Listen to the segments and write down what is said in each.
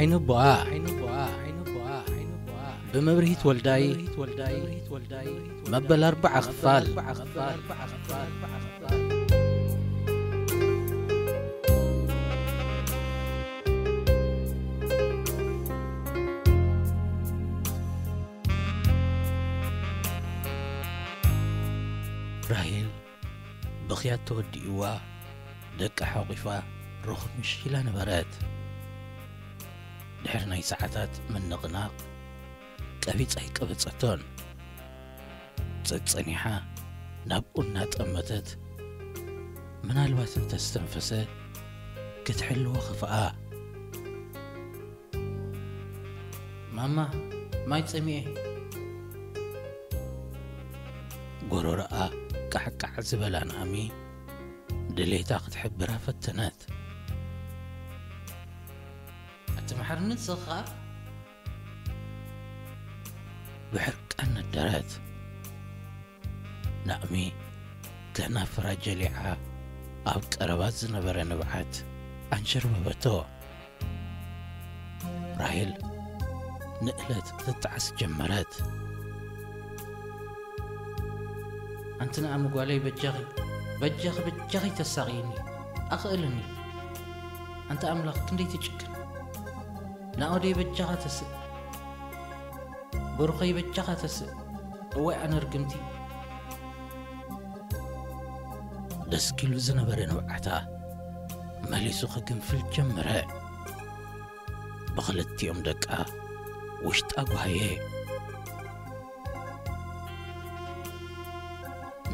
ዓይኒ ኣቦኣ ብመብርሂት ወልዳይ መበል ኣርብዓ ክፋል። ራሄል ብኽያት ተወዲእዋ ደቃ ሓቒፋ ርኹምሽ ኢላ ነበረት። ድሕሪ ናይ ሰዓታት ምንቕናቕ ቀቢጻ ኣይቀበጸቶን። ጸጸኒሓ ናብኡ እናጠመተት ምናልባት እንተስተንፈሰ ክትሕልዎ ኸፍኣ። ማማ፣ ማይ ጸሚኤ። ጎሮሮኣ ቃዕቃዕ ዝበላ ናሚ ድሌታ ክትሕብራ ፈተነት። ኣቲ መሓርኒ ንስኻ ብሕርቃን ነደረት። ናእሚ ከናፍራ ጀሊዓ ኣብ ቀረባ ዝነበረ ንብዓት ኣንሸርበበቶ። ራሄል ንእለት ክትጠዓስ ጀመረት። ኣንቲ ንኣሚ ጓለይ በጃኺ፣ በጃኺ፣ በጃኺ ተሳቕይኒ፣ ኣኽእልኒ። ኣንቲ ኣምላኽ ክንደይ ትጭክን። ናኦደይ በጃኻ ተስእ፣ ብሩኸይ በጃኻ ተስእ። እዋይ ኣነ ርግምቲ። ደስኪሉ ዝነበረ ንብዓታ መሊሱ ክግንፍል ጀመረ። ብኽልቲኦም ደቃ ውሽጣ ጓሃየ።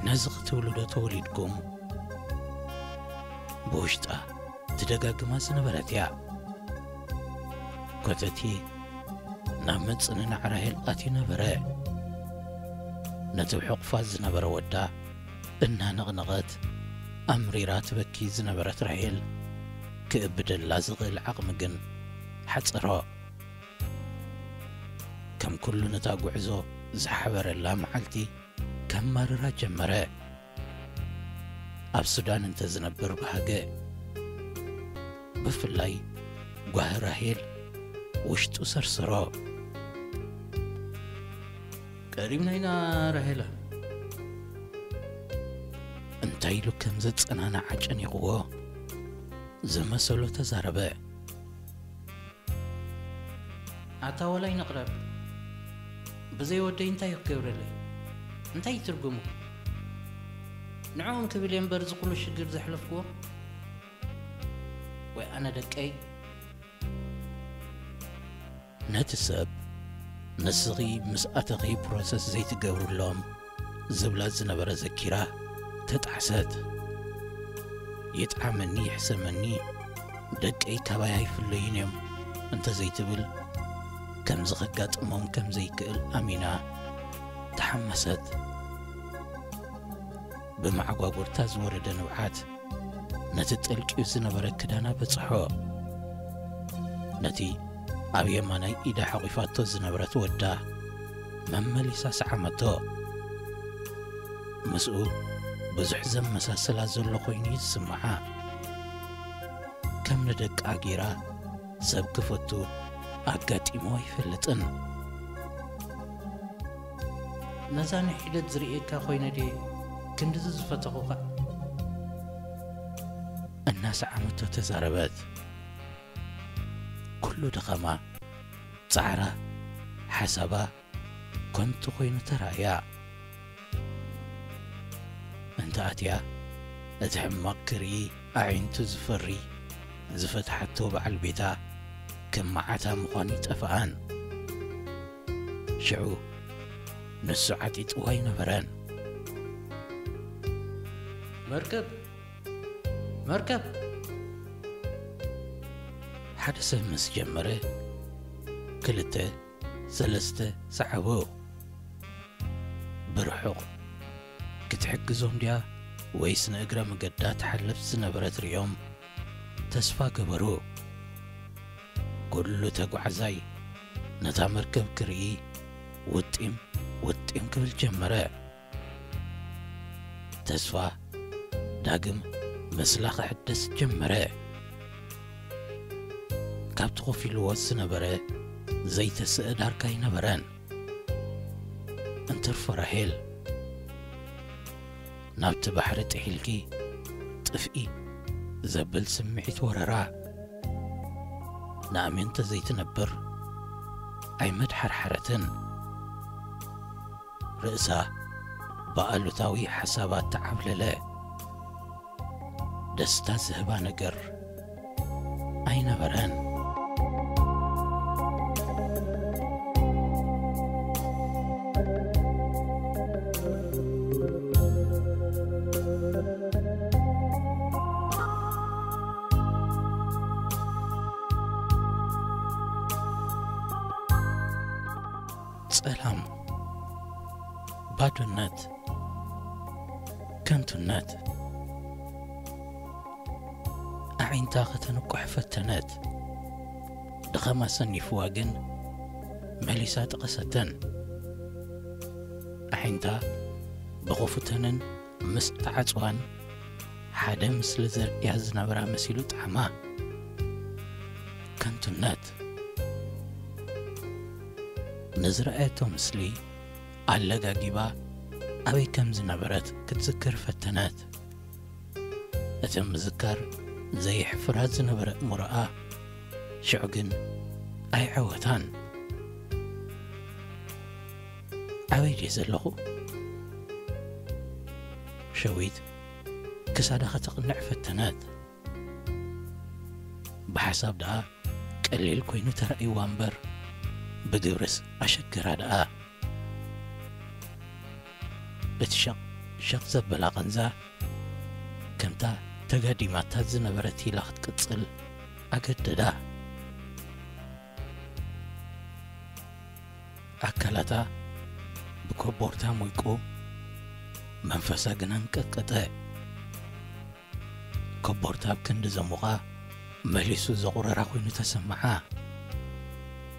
ነዚ ክትብሉ ዶ ተወሊድኩም? ብውሽጣ ትደጋግማ ዝነበረት እያ። ኮተቴ ናብ ምጽንናዕ ራሄል ኣትዩ ነበረ። ነቲ ብሕቑፋ ዝነበረ ወዳ እናነቕነቐት ኣምሪራ ትበኪ ዝነበረት ራሄል ክእብደላ ዝኽእል ዓቕሚ ግን ሓጸሮ። ከም ኩሉ ነታ ጉዕዞ ዝሓበረላ መዓልቲ ከማርራ ጀመረ። ኣብ ሱዳን እንተ ዝነብር ባህገ፣ ብፍላይ ጓሂ ራሄል ውሽጡ ሰርስሮ። ቀሪብና ኢና ራሄላ። እንታይ ኢሉ ከም ዘጸናንዓ ጨኒቕዎ ዝመሰሎ ተዛረበ። ኣታ ወላይ ንቕረብ። ብዘይ ወደይ እንታይ ክገብረለይ? እንታይ እዩ ትርጉሙ? ንዕኦም ክብል እየ እምበር እዚ ኩሉ ሽግር ዘሕለፍክዎ። ወይ ኣነ ደቀይ። ነቲ ሰብ ንስኺ ምስ ኣተኺ ፕሮሰስ ዘይትገብርሎም ዝብላ ዝነበረ ዘኪራ ተጣዕሰት። ይጥዓመኒ ይሕሰመኒ ደቀይ ካባይ ኣይፍለዩን እዮም እንተዘይትብል ከምዚ ከጋጥሞም ከም ዘይክእል ኣሚና ተሓመሰት። ብመዓጓጉርታ ዝወረደ ንብዓት ነቲ ጠልቂዩ ዝነበረ ክዳና በጽሖ። ነቲ ኣብ የማናይ ኢዳ ሓቒፋቶ ዝነበረት ወዳ መመሊሳ ሰዓመቶ። ምስኡ ብዙሕ ዘመሳስላ ዘሎ ኮይኑ እዩ ዝስምዓ። ከም ንደቃ ጌራ ሰብ ክፈቱ ኣጋጢሞ ኣይፈልጥን። ነዛ ንሒደት ዝርእየካ ኮይነ ድየ ክንድዚ ዝፈተኹኻ? እናሰዓመቶ ተዛረበት። ኩሉ ድኻማ፣ ጻዕራ፣ ሓሳባ ከንቱ ኮይኑ ተራእያ። እንተ ኣትያ እቲ ሕማቕ ክርኢ ኣዒንቱ ዝፈሪ ዝፈትሓቶ በዓል ቤታ ከም መዓታ ምዃኑ ይጠፍኣን። ሽዑ ንሱ ዓጢጥዋ ኣይነበረን። መርከብ! መርከብ! ሓደ ሰብ ምስ ጀመረ ክልተ ሰለስተ ሰዓቡ። ብርሑቕ ክትሕግዞም ድያ ወይስ ንእግረ መገዳ ትሓልፍ ዝነበረት ርእዮም ተስፋ ገበሩ። ኩሉ ተጓዓዛይ ነታ መርከብ ክርኢ ውጢም ውጢም ክብል ጀመረ። ተስፋ ዳግም ምስላ ክሕደስ ጀመረ። ካብቲ ኮፍ ኢልዎ ዝነበረ ዘይተስእ ዳርጋ ኣይነበረን። እንትርፎ ራሄል፣ ናብቲ ባሕሪ ጥሒልኪ ጥፍኢ ዘብል ስምዒት ወረራ። ንኣሜን ተዘይትነብር ኣይመድሓርሓረትን። ርእሳ ብኣሉታዊ ሓሳባት ተዓብለለ። ደስታ ዝህባ ነገር ኣይነበረን። ጸላም፣ ባዶነት፣ ከንቱነት። ኣዒንታ ከተንቁሕ ፈተነት። ድኻማ ሰኒፍዋ ግን መሊሳ ጠቐሰተን። ኣዒንታ ብኽፉተንን ምስ ተዓጽዋን ሓደ ምስሊ ዘርእያ ዝነበራ መሲሉ ጠዓማ። ከንቱነት። ንዝረኣየቶ ምስሊ ኣለጋጊባ ኣበይ ከም ዝነበረት ክትዝክር ፈተነት። እቲ ምዝካር ዘየሕፍራ ዝነበረ እምሮኣ ሽዑ ግን ኣይዐወታን። ኣበይ ድየ ዘለኹ? ሸዊት ክሳዳ ከተቕንዕ ፈተነት። ብሓሳብ ደኣ ቀሊል ኮይኑ ተራእይዋ እምበር፣ ብግብርስ ኣሸገራ ደኣ። እቲ ሸቕ ሸቕ ዘበላ ቐንዛ፣ ከምታ ተጋዲማታ ዝነበረት ኢላ ክትቅጽል ኣገደዳ። ኣካላታ ብኮቦርታ ሞይቁ፣ መንፈሳ ግና እንቀጥቀጠ። ኮቦርታ ኣብ ክንዲ ዘሙቓ፣ መሊሱ ዘቑረራ ኮይኑ ተሰምዓ።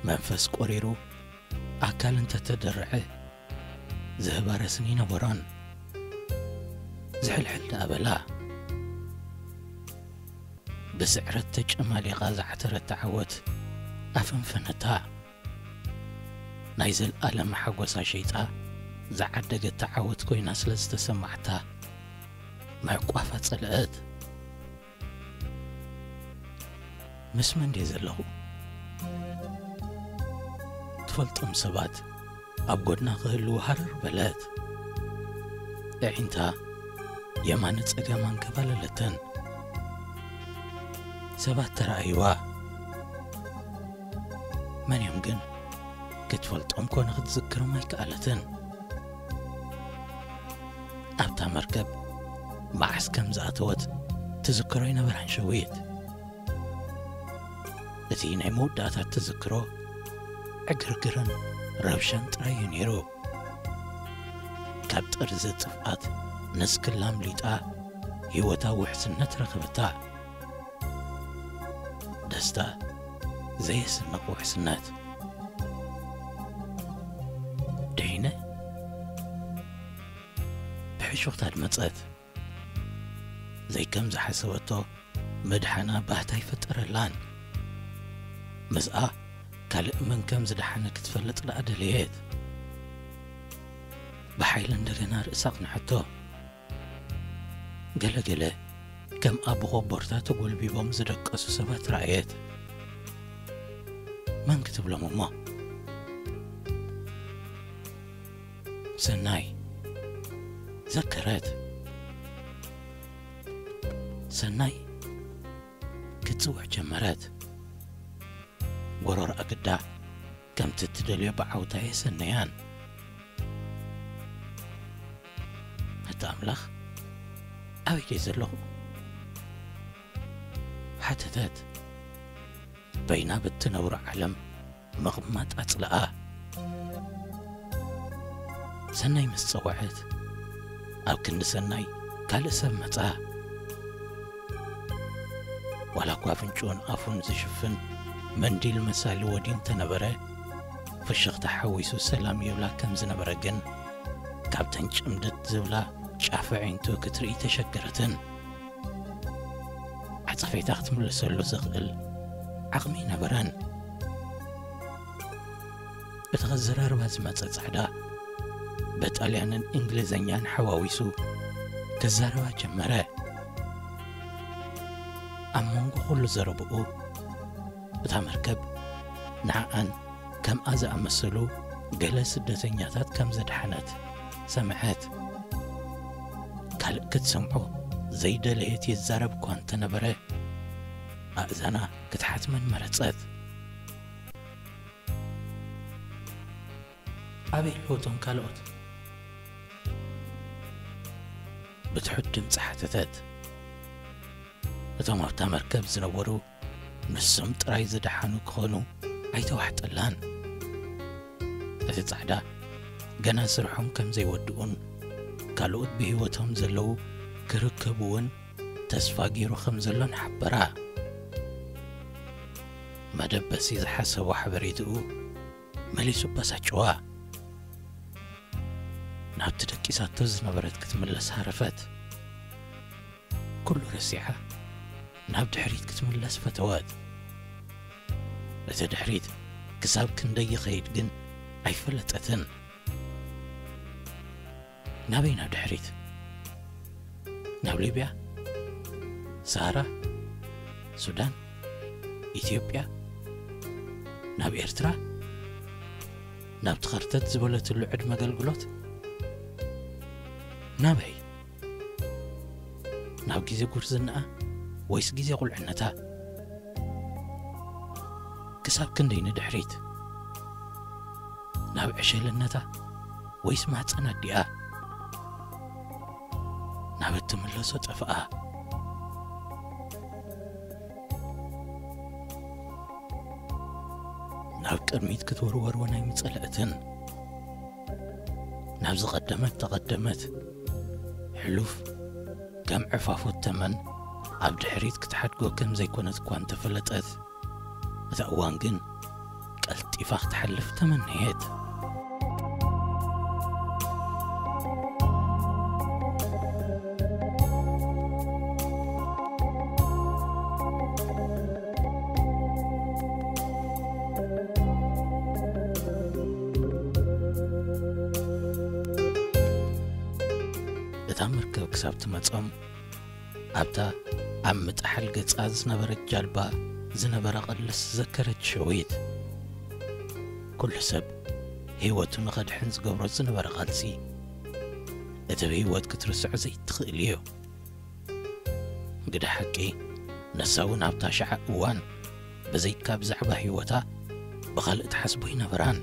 መንፈስ ቆሪሩ፣ ኣካል እንተተደርዐ፣ ዝህባ ረስኒ ነበሮን። ዝሕልሕል ደኣ በላ። ብስዕረት ተጨማሊቓ ዝዓተረታ ዓወት ኣፈንፈነታ። ናይ ዘልኣለም ሓጎሳ ሸይጣ ዝዓደገታ ዓወት ኮይና ስለ ዝተሰማዕታ፣ ምዕቋፋ ጸለአት። ምስ መን ድየ ዘለኹ? ትፈልጦም ሰባት ኣብ ጎድና ክህልዉ ሃረር በለት። ኣዒንታ የማነ ጸጋም ኣንከባለለተን። ሰባት ተራእይዋ። መን እዮም ግን? ክትፈልጦም ኮነ ክትዝክሮም ኣይከኣለትን። ኣብታ መርከብ መዓስ ከም ዝኣተወት ትዝክሮ ኣይነበራን ሸዊት። እቲ ናይ መወዳእታ ትዝክሮ ዕግርግርን ረብሻን ጥራይ እዩ ነይሩ። ካብ ጠርዚ ጥፍኣት ንስክላ ኣምሊጣ ህይወታ ውሕስነት ረኸበታ። ደስታ ዘየስንቕ ውሕስነት። ድሒነ ብሕሹኽታ ድመጸት። ዘይከም ዝሓሰበቶ ምድሓና ባህታ ኣይፈጠረላን። ምስኣ ካልእ መን ከም ዝደሓነ ክትፈልጥ ደኣ ደለየት። ብሓይሊ እንደገና ርእሳ ኣቕንሐቶ። ገለ ገለ ከም ኣብ ኾቦርታ ተጎልቢቦም ዝደቀሱ ሰባት ረኣየት። መን ክትብሎም እሞ? ሰናይ ዘከረት። ሰናይ ክትጽውዕ ጀመረት። ጎረሮኣ ግዳ ከምቲ እትደልዮ ብዓውታ የሰነያን። ኣታ ኣምላኽ፣ ኣበይ ድየ ዘለኹ? ሓተተት። በይና ብትነብሮ ዓለም ምቕማጥ ኣጽልኣ። ሰናይ ምስ ጸውዐት፣ ኣብ ክንዲ ሰናይ ካልእ ሰብ መጻ። ዋላ እኳ ኣፍንጭኡን ኣፉን ዝሽፍን መንዲል መሳሊ ወዲ እንተነበረ፣ ፍሽኽታ ሓዊሱ ሰላም ይብላ ከም ዝነበረ ግን፣ ካብተን ጭምድት ዝብላ ጫፍ ኣዒንቱ ክትርኢ ተሸገረትን። ዓጸፌታ ክትምልሰሉ ዘኽእል ዓቕሚ ነበረን። እቲ ከዘራርባ ዝመጸ ጻዕዳ፣ ብጣልያንን እንግሊዝኛን ሓዋዊሱ ከዛረባ ጀመረ። ኣብ መንጎ ኩሉ ዘረብኡ፣ እታ መርከብ ንዓኣን ከምኣ ዝኣመሰሉ ገለ ስደተኛታት ከም ዘድሓነት ሰምዐት። ካልእ ክትሰምዖ ዘይደለየት ይዛረብ እኳ እንተነበረ፣ ኣእዛና ክትሓትመን መረጸት። ኣበይ ኣለዉ እቶም ካልኦት? ብትሑት ድምጺ ሓተተት። እቶም ኣብታ መርከብ ዝነበሩ ንሶም ጥራይ ዝደሓኑ ክኾኑ ኣይተዋሕጠላን። እቲ ጻዕዳ ገና ስርሖም ከም ዘይወድኡን ካልኦት ብህይወቶም ዘለዉ ክርከቡ እውን ተስፋ ገይሩ ከም ዘሎን ሓበራ። መደበሲ ዝሓሰቦ ሓበሬትኡ መሊሱ ኣበሳጨዋ። ናብቲ ደቂሳቶ ዝነበረት ክትምለስ ሃረፈት። ኩሉ ረሲዓ ናብ ድሕሪት ክትምለስ ፈተወት። እቲ ድሕሪት ክሳብ ክንደይ ይኸይድ ግን ኣይፈለጠትን። ናበይ ናብ ድሕሪት? ናብ ሊብያ? ሰሃራ? ሱዳን? ኢትዮጵያ? ናብ ኤርትራ? ናብቲ ኸርተት ዝበለትሉ ዕድመ ኣገልግሎት? ናበይ? ናብ ግዜ ጉርዝናኣ ወይስ ግዜ ቁልዕነታ? ክሳብ ክንደይ ንድሕሪት? ናብ ዕሸልነታ ወይስ ማህጸን ኣዲኣ? ናብ እትምለሶ ጠፍኣ። ናብ ቅድሚት ክትውርወር እውን ኣይምጸለእትን። ናብ ዝቐደመት ተቐደመት። ሕሉፍ ከም ዕፋፎት ተመን ኣብ ድሕሪት ክትሓድጎ ከም ዘይኮነት እኳ እንተፈለጠት፣ እታ እዋን ግን ቀልጢፋ ክትሓልፍ ተመነየት። እታ መርከብ ክሳብ ትመጾም፣ ኣብታ ኣብ ምጥሓል ገጻ ዝነበረት ጃልባ ዝነበረ ቕልስ ዘከረት ሸዊት። ኩሉ ሰብ ህይወቱ ንኸድሕን ዝገብሮ ዝነበረ ቓልሲ፣ እቲ ብህይወት ክትርስዖ ዘይትኽእል እዩ። ግደ ሓቂ፣ ንሳ እውን ኣብታ ሸዓ እዋን ብዘይካ ብዛዕባ ህይወታ ብኻልእ ትሓስቦ ኣይነበራን።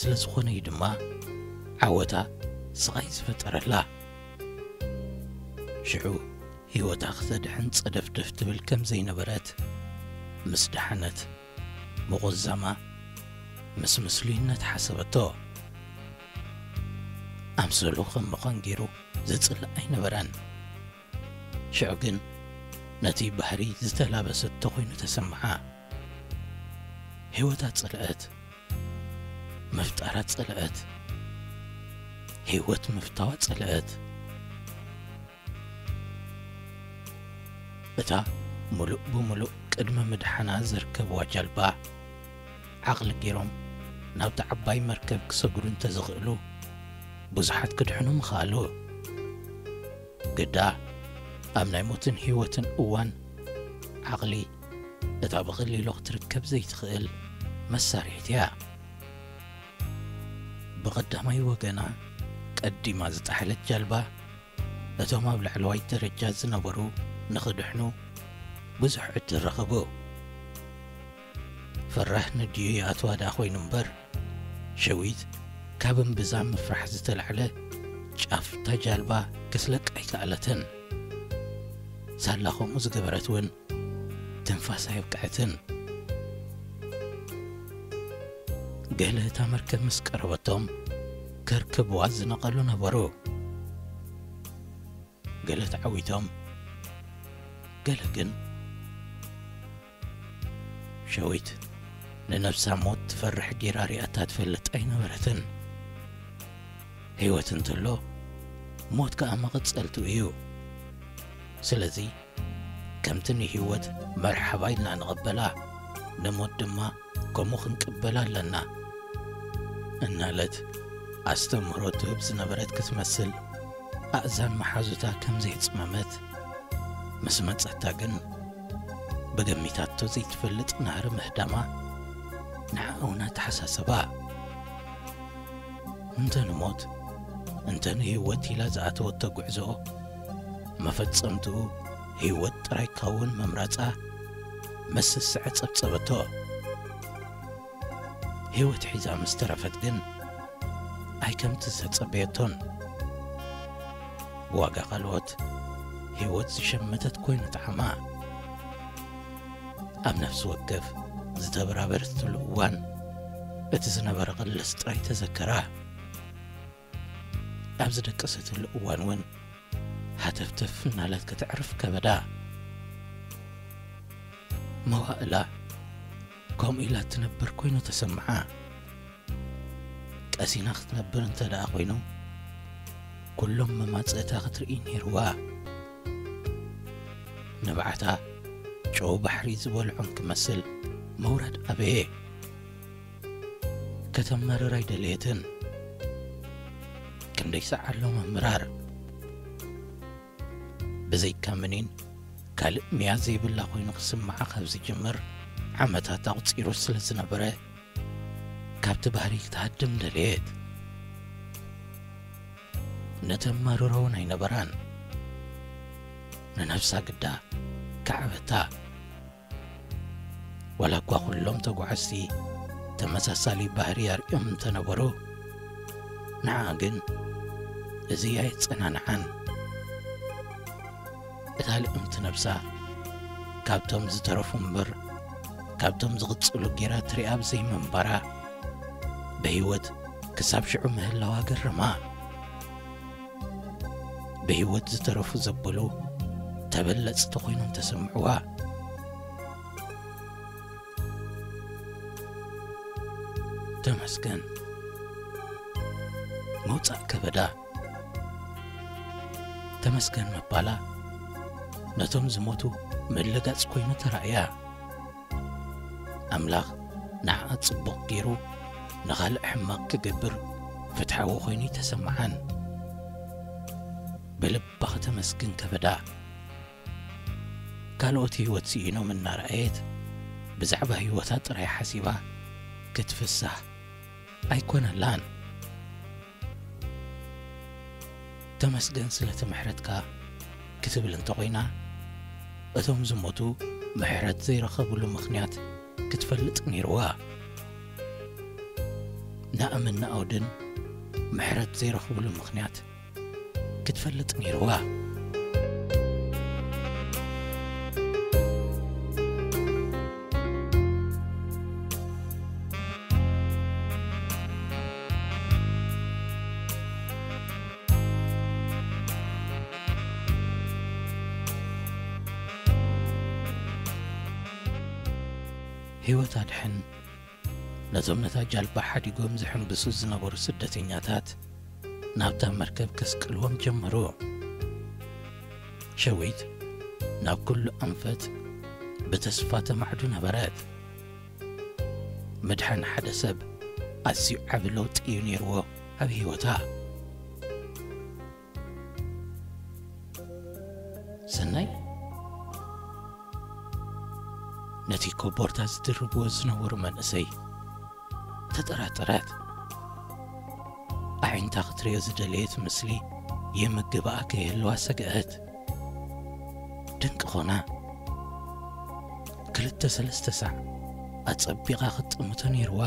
ስለ ዝኾነ እዩ ድማ ዓወታ ስቓይ ዝፈጠረላ። ሽዑ ህይወታ ክተድሕን ጸደፍደፍ ትብል ከም ዘይነበረት ምስ ደሓነት፣ ምቑዛማ ምስ ምስሉይነት ሓሰበቶ። ኣምሰሉ ከም ምዃን ገይሩ ዝጽልእ ኣይነበረን። ሽዑ ግን ነቲ ባህሪ ዝተላበሰቶ ኮይኑ ተሰምዓ። ህይወታ ጸልአት፣ ምፍጣራ ጸልአት፣ ህይወት ምፍታዋ ጸልአት። እታ ምሉእ ብምሉእ ቅድሚ ምድሓና ዘርከብዋ ጃልባ፣ ዓቕሊ ገይሮም ናብታ ዓባይ መርከብ ክሰግሩ እንተዝኽእሉ፣ ብዙሓት ክድሕኑ ምኽኣሉ። ግዳ ኣብ ናይ ሞትን ህይወትን እዋን፣ ዓቕሊ እታ ብቐሊሉ ክትርከብ ዘይትኽእል መሳርሒት እያ። ብቐዳማይ ወገና ቀዲማ ዝጠሓለት ጃልባ፣ እቶም ኣብ ላዕለዋይ ደረጃ ዝነበሩ ንኽድሕኑ ብዙሕ ዕድል ረኸቡ። ፈራህ ንድዩ ይኣትዋ ደኣ ኮይኑ እምበር፣ ሸዊት ካብ እምብዛ ምፍራሕ ዝተላዕለ ጫፍ እታ ጃልባ ክትለቅ ኣይከኣለትን። ሳላ ከምኡ ዝገበረት እውን ትንፋስ ኣየብቅዐትን። ገለ እታ መርከብ ምስ ቀረበቶም ከርክብዋ ዝነቐሉ ነበሩ። ገለ ተዓዊቶም፣ ገለ ግን። ሸዊት ንነብሳ ሞት ትፈርሕ ጌራ ሪኣታ ትፈልጥ ኣይነበረትን። ህይወት እንተሎ ሞት ከኣ መቐጸልቱ እዩ። ስለዚ ከምቲ ንህይወት መርሓባ ኢልና ንቕበላ፣ ንሞት ድማ ከምኡ ክንቅበላ ኣለና እናለት ኣስተምህሮ ትህብ ዝነበረት ክትመስል፣ ኣእዛን መሓዙታ ከም ዘይጽመመት ምስ መጸታ ግን፣ ብገሚታቶ ዘይትፈልጥ ናህሪ ምህዳማ ንዓ እውን ኣተሓሳሰባ። እንተ ንሞት እንተ ንህይወት ኢላ ዝኣተወቶ ጉዕዞ፣ መፈጸምትኡ ህይወት ጥራይ ክኸውን ምምራጻ ምስ ስስዐ ጸብጸበቶ። ህይወት ሒዛ ምስ ተረፈት ግን፣ ኣይ ከምቲ ዝተጸበየቶን፣ ብዋጋ ካልኦት ህይወት ዝሸመተት ኮይኑ ጣዕማ። ኣብ ነፍሲ ወከፍ ዝተበራበረትሉ እዋን፣ እቲ ዝነበረ ቅልስ ጥራይ ተዘከራ። ኣብ ዝደቀሰትሉ እዋን እውን ሃተፍተፍ እናለት ከተዕርፍ ከበዳ። መዋእላ ከምኡ ኢላ ትነብር ኮይኑ ተሰምዓ። ቀሲና ክትነብር እንተ ደኣ ኮይኑ፣ ኩሎም መማጽእታ ክትርኢ ነይርዋ። ንብዓታ ጨው ባሕሪ ዝበልዖም ክመስል ምውራድ ኣበየ። ከተማርር ኣይደለየትን። ክንደይ ሰዓሎ ምምራር። ብዘይካ ምኒን ካልእ ምያ ዘይብላ ኮይኑ ክስምዓ ካብ ዝጅምር ዓመታት ኣቑጺሩ ስለ ዝነበረ፣ ካብቲ ባህሪ ክትሃድም ደለየት። ነተማርሮ እውን ኣይነበራን። ንነብሳ ግዳ ከዓበታ። ዋላ እኳ ኩሎም ተጓዓዝቲ ተመሳሳሊ ባህሪ ኣርእዮም እንተነበሩ፣ ንዓ ግን እዚ ኣየጸናንዓን። እታ ልእምቲ ነብሳ ካብቶም ዝተረፉ እምበር ካብቶም ዝቕጽሉ ጌራ ትሪኣ ብዘይምንባራ፣ ብህይወት ክሳብ ሽዑ ምህላዋ ገረማ። ብህይወት ዝተረፉ ዘበሉ ተበለጽቲ ኮይኖም ተሰምዕዋ። ተመስገን። ምውጻእ ከበዳ። ተመስገን ምባላ ነቶም ዝሞቱ ምልጋጽ ኮይኑ ተራእያ። ኣምላኽ ንዓኣ ጽቡቕ ገይሩ ንኻልእ ሕማቕ ክገብር ፍትሓዊ ኮይኑ ኣይተሰምዓን። ብልባ ከተመስግን ከበዳ። ካልኦት ህይወት ስኢኖም እናረኣየት ብዛዕባ ህይወታ ጥራይ ሓሲባ ክትፍሳህ ኣይኮነላን። ተመስገን ስለቲ ምሕረትካ ክትብል እንተኾይና፣ እቶም ዝሞቱ ምሕረት ዘይረኸብሉ ምኽንያት ክትፈልጥ ነይርዋ። ንኣምን ንኣውድን ምሕረት ዘይረኽብሉ ምኽንያት ክትፈልጥ ነይርዋ። ህይወት ኣድሕን ነቶም ነታ ጃልባ ሓዲጎም ዝሕንብሱ ዝነበሩ ስደተኛታት ናብታ መርከብ ከስቅልዎም ጀመሩ። ሸዊት ናብ ኩሉ ኣንፈት ብተስፋ ተማዕዱ ነበረት። ምድሓን ሓደ ሰብ ኣዝዩ ዓቢ ለውጢ እዩ ነይርዎ ኣብ ህይወታ። ሰናይ ነቲ ኮቦርታ ዝድርብዎ ዝነበሩ መንእሰይ ተጠራጠረት። ኣዒንታ ክትርእዮ ዝደለየት ምስሊ ይምግብኣ ከይህልዋ ሰግኣት። ድንቂ ኾና። ክልተ ሰለስተ ሳዕ ኣጸቢቓ ክትጥምቶ ነይርዋ፣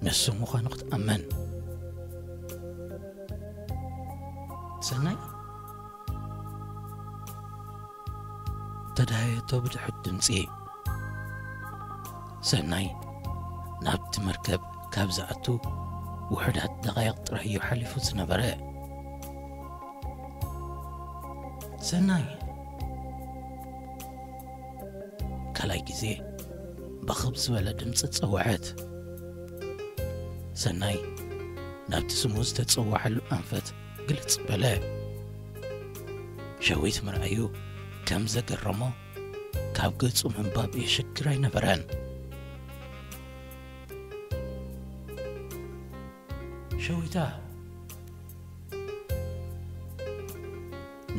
ንሱ ምዃኑ ክትኣምን። ሰናይ? ተዳሃየቶ ብድሑት ድምጺ። ሰናይ ናብቲ መርከብ ካብ ዝኣቱ ውሑዳት ደቓይቕ ጥራይ እዩ ሓሊፉ ዝነበረ። ሰናይ! ካልኣይ ግዜ ብኽብ ዝበለ ድምጺ ጸውዐት። ሰናይ ናብቲ ስሙ ዝተጸውዓሉ ኣንፈት ግልጽ በለ። ሸዊት ምርኣዩ ከም ዘገረሞ ካብ ገጹ ምንባብ የሸግር ኣይነበረን። ሸዊታ፣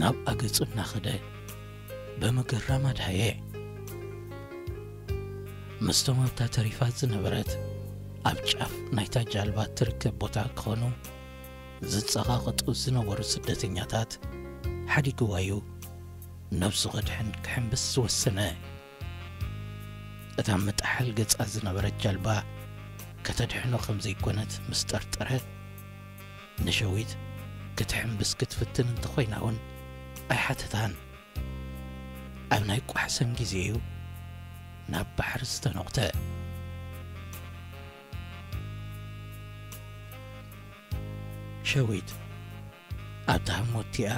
ናብ ኣገጹ እናኸደ ብምግራም ኣድሃየ። ምስቶም ኣብታ ተሪፋ ዝነበረት ኣብ ጫፍ ናይታ ጃልባ ትርከብ ቦታ ክኾኑ ዝጸቓቐጡ ዝነበሩ ስደተኛታት ሓዲግዋዩ ነብሱ ከድሕን ክሕምብስ ዝወሰነ። እታ ምጥሓል ገጻ ዝነበረት ጃልባ ከተድሕኖ ከም ዘይኮነት ምስ ጠርጠረ፣ ንሸዊት ክትሕምብስ ክትፍትን እንተኾይና እውን ኣይሓተታን። ኣብ ናይ ቋሕሰም ግዜ እዩ ናብ ባሕሪ ዝተነቑተ። ሸዊት ኣብታ ህሞት እቲኣ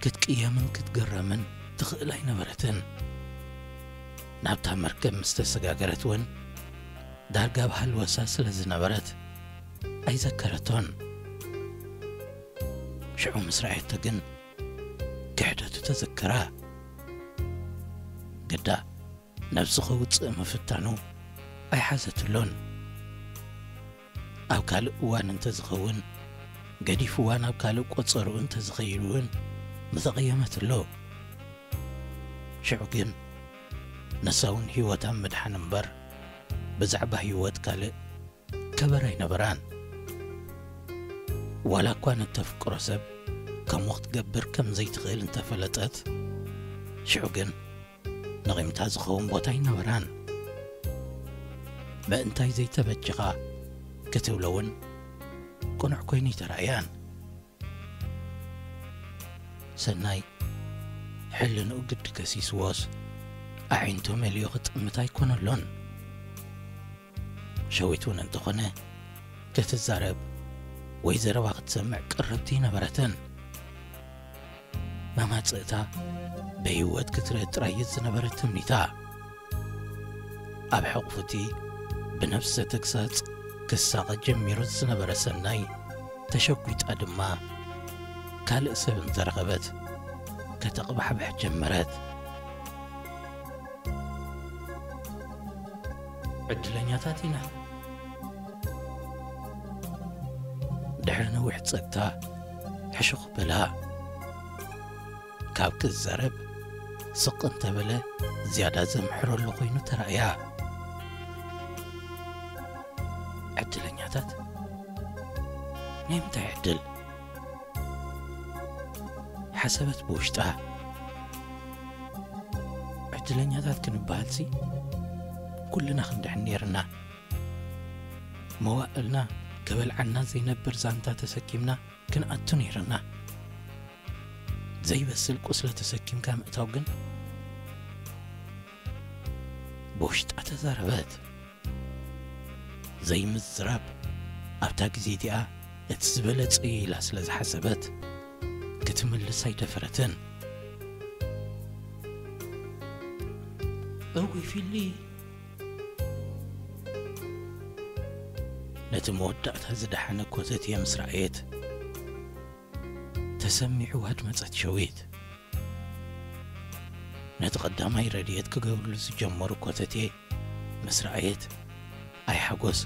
ክትቅየምን ክትግረምን ትኽእል ኣይነበረትን። ናብታ መርከብ ምስ ተሰጋገረት እውን ዳርጋ ኣብ ሃልወሳ ስለ ዝነበረት ኣይዘከረቶን። ሽዑ ምስ ረኣየቶ ግን ክሕደቱ ተዘከራ። ግዳ ነብሱ ከውጽእ ምፍታኑ ኣይሓዘትሉን። ኣብ ካልእ እዋን እንተዝኸውን፣ ገዲፍዋ ናብ ካልእ ቆጸርኡ እንተዝኸይድ እውን ምተቐየመትሉ። ሽዑ ግን ንሳ እውን ህይወታ ምድሓን እምበር ብዛዕባ ህይወት ካልእ ከበር ኣይነበራን። ዋላ እኳ ንተፍቅሮ ሰብ ከምኡ ክትገብር ከም ዘይትኽእል እንተፈለጠት፣ ሽዑ ግን ንቒምታ ዝኸውን ቦታ ኣይነበራን። ምእንታይ ዘይተበጀኻ ክትብሎ እውን ቅኑዕ ኮይኑ ኣይተራእያን። ሰናይ ሕልንኡ ግዲ ከሲስዎስ ኣዒንቱ መሊኡ ክጥምት ኣይኮነሉን። ሸዊት እውን እንተኾነ ክትዛረብ ወይ ዘረባ ክትሰምዕ ቅርብቲ ኣይነበረትን። መማጽእታ ብህይወት ክትርኢ ጥራይ እዩ ዝነበረ ትምኒታ። ኣብ ሕቑፉቲ ብነፍሰ ተግሳጽ ክሳቐ ጀሚሩ ዝነበረ ሰናይ ተሸጒጣ ድማ ካልእ ሰብ እንተረኸበት ከተቕባሕብሕ ጀመረት። ዕድለኛታት ኢና። ድሕሪ ነዊሕ ጸጥታ ሕሹኽ በላ። ካብ ክዛረብ ስቕ እንተበለ ዝያዳ ዘምሕረሉ ኮይኑ ተራእያ። ዕድለኛታት? ናይ ምንታይ ዕድል? ሓሰበት ብውሽጣ። ዕድለኛታት ክንበሃልሲ ኩልና ክንድሕን ነይርና። መዋእልና ከበልዓና ዘይነብር ዛንታ ተሰኪምና ክንኣቱ ነይርና። ዘይበስል ቁስሊ ተሰኪምካ ምእታው ግን ብውሽጣ ተዛረበት። ዘይምዝራብ ኣብታ ግዜ እቲኣ እቲ ዝበለጸ እዩ ኢላ ስለ ዝሓሰበት ክትምልስ ኣይደፈረትን። እውይ ፊሊ፣ ነቲ መወዳእታ ዝደሓነ ኮተት እየ ምስ ረኣየት ተሰሚዕዋ ድመጸት ሸዊት። ነቲ ቀዳማይ ረድኤት ክገብርሉ ዝጀመሩ ኮተቴ ምስ ረኣየት፣ ኣይ ሓጎስ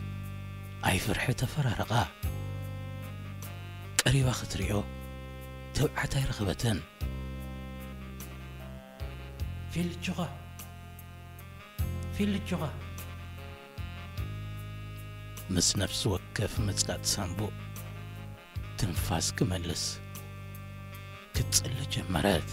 ኣይ ፍርሒ ተፈራረቓ። ቀሪባ ክትሪኦ ትብዓት ኣይረኸበትን። ፊልችኻ፣ ፊልችኻ። ምስ ነፍሲ ወከፍ ምጽቃጥ ሳንቡእ ትንፋስ ክመልስ ክትጽሊ ጀመረት።